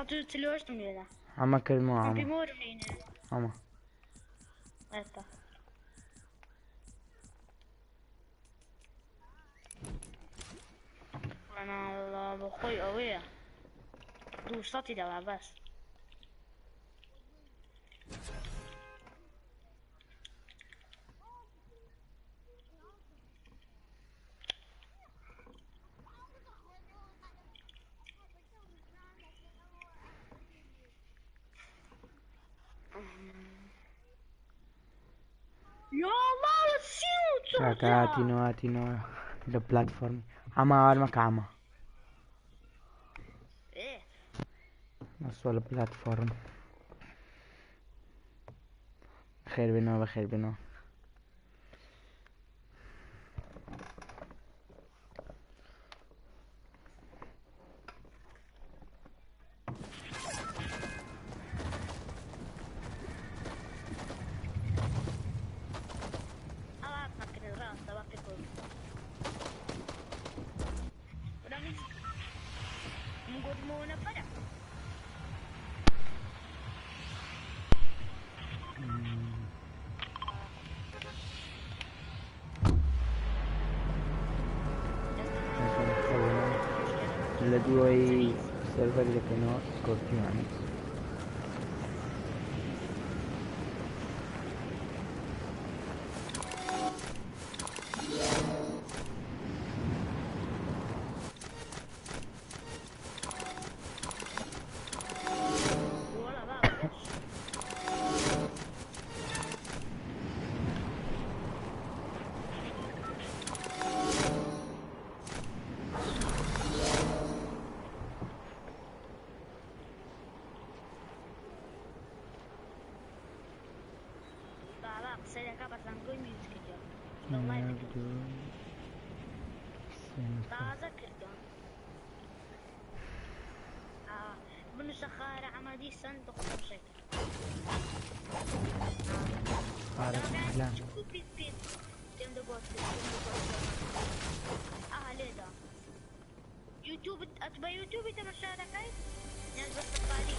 148 لێدا. عەمە کردمەوە ئەم عەمە. مۆرم لێنێ. عەمە. ئێستا. ئەنا بۆ خۆی ئەوەیە. 200 دەوا بەس. یا الله 34 کاکە هاتینەوە هاتینەوە لە پلاتفۆرمی عەمە هاوار مەکە عەمە. ئێ نەسوە لە پلاتفۆرم. بەخێر بێنەوە بەخێر بێنەوە. ئەوە مەکرد ڕاستە وەختی خۆی. من گوتمەوە نەفەرە. لە دوای سێرڤەر دەکەینەوە سکۆرپیۆن. وەڵا باوە. بابا قسەی دەکا بە زانکۆی میوت کردووە. وەڵای یەک، دوو، سێ نەفەر. تازە کردووە. بنووسە خارە عەمەدی سەند خۆشێک. خارە لان. پیت پیت تێم دەگۆت ئاها لێدا. یوتیوب ئەت بە یوتیوبی تەمەشا دەکەی؟ یان بە سەفاری؟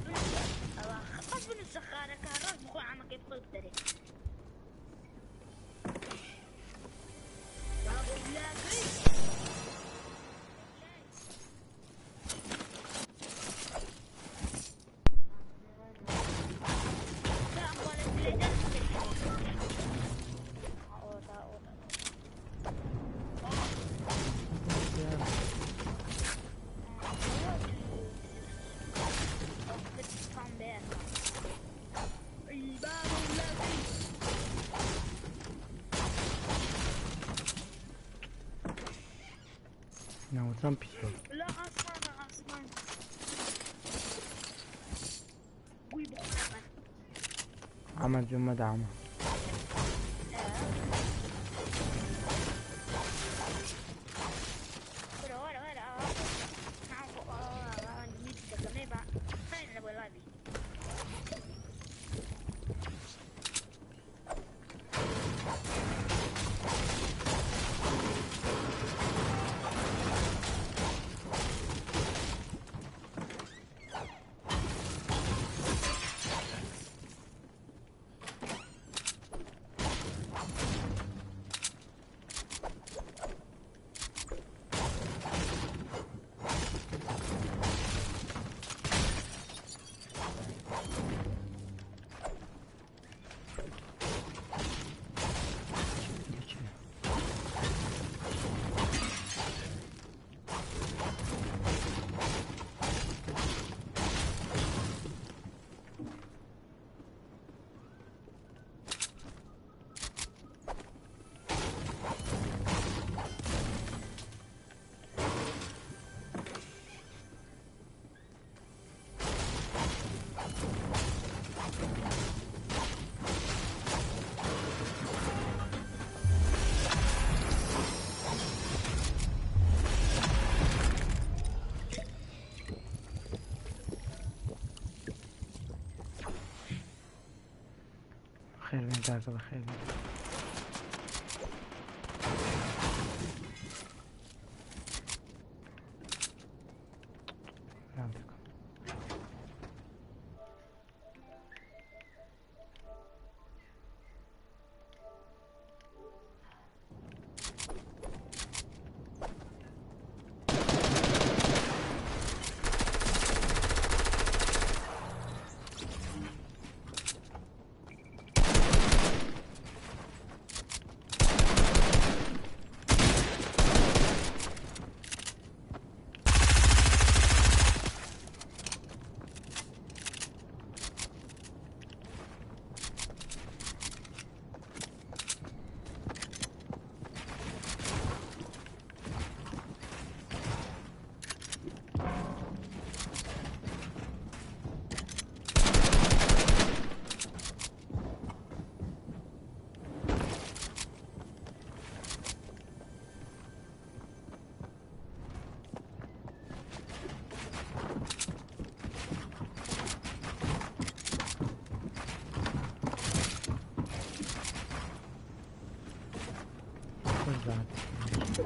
بنووسە ئەوە بەس بنووسە خارەکە ڕاست بخۆ عەمەکەی بخۆی بدەرێ. بابا بلاکەی. ناوترم پیسۆ. لا عثمان عثمان قوي بخرا عەمە جومەدە عەمە. ورا ورا ورا لەکوێ؟ بەخێر بێن کاکە بەخێر بێن. لا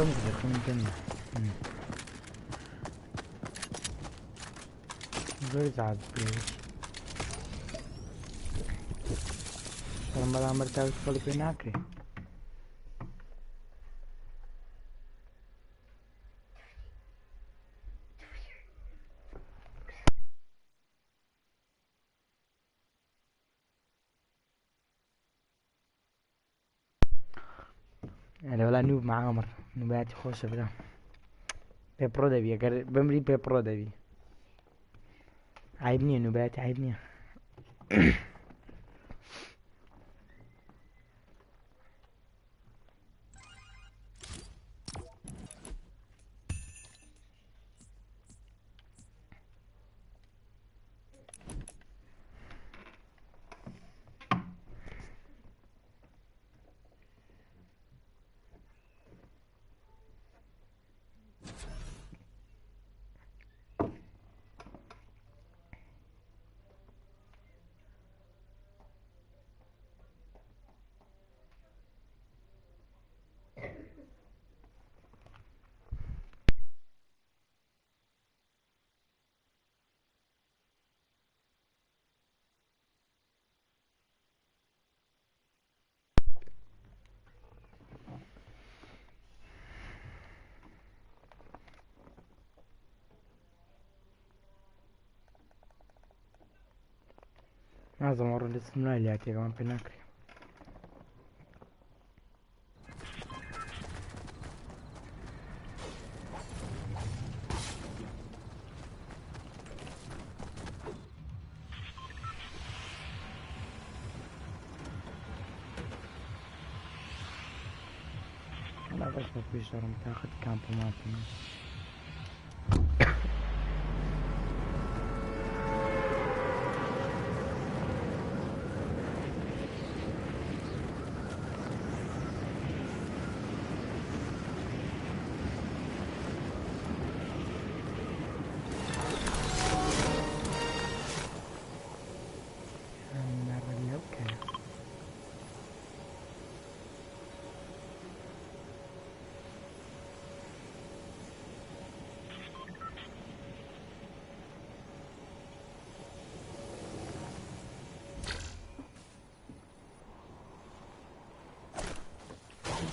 رمز الدنيا زۆر زعب شەرم بەرامبەر تاوی خەڵی پێ ناکرێ. يعني وەڵا نوب مع عمر نوباتی خۆشە برا. پێ پڕۆ دەبی ئەگەر بمری پێ پڕۆ دەبی. عیب نییە نوباتی عیب نییە. نازم ڕۆ لە سم لای لاتێکەوان پێ ناکرێ. لا بس بە پێش دەڕم تاقەت کامپ و ماپم.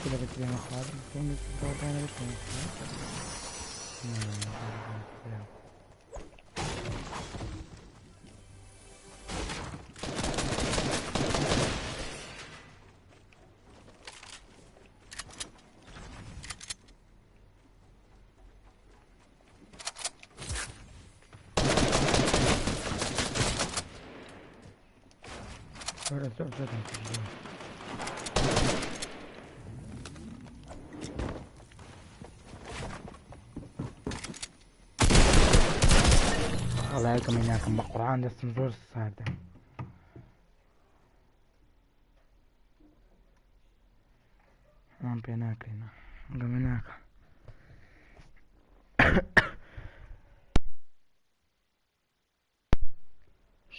كده بتبيع مخاضر فين بتبيع بتبيع. والله گەمەی ناکەم بە قورعان دەستم زۆر ساردە. ئەمان پێ ناکرێنە گەمە ناکە.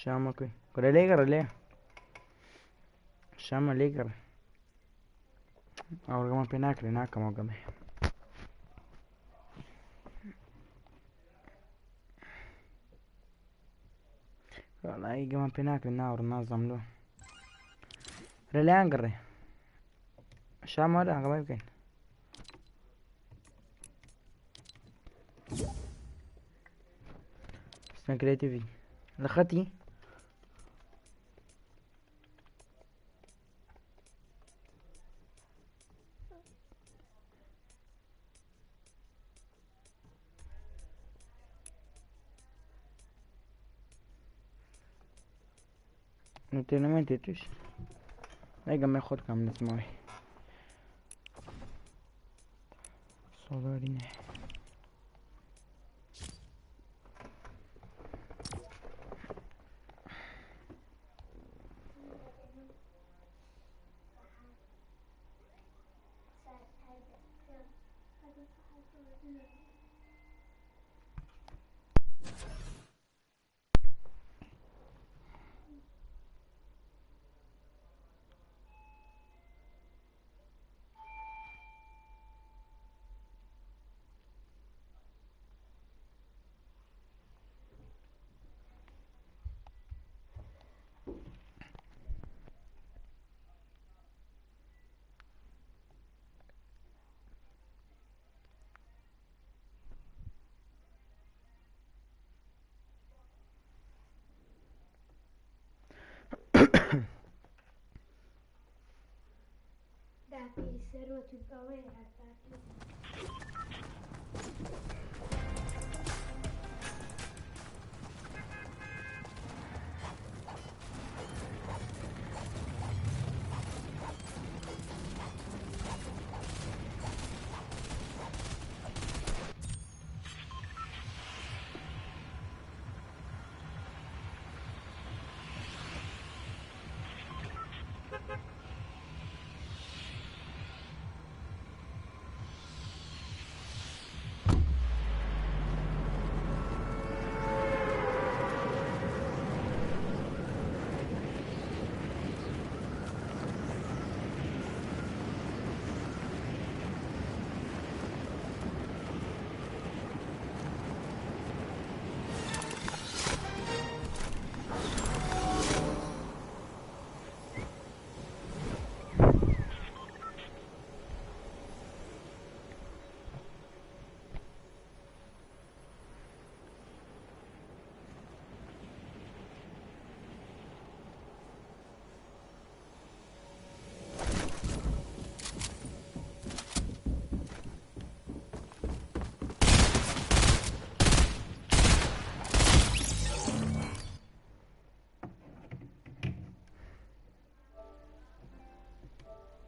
شامەکەی گەڕێ لێ گەڕێ لێ شامە لێ گەڕێ ئەوڕگەمان پێ ناکرێ ناکەمەوە گەمەی. والله گەمان پێ ناکرێ ناوڕ نازانم لۆ. رێ لێیان گەڕێ شام وەرە گەمەی بکەین. سنە کرێتیڤی لە خەتی تۆرنمنتی توش نەگەمە خۆت کەم نسمەوەی سۆلۆرینێ. داپیری سەروەت و ئەوەیە هەر پارتی.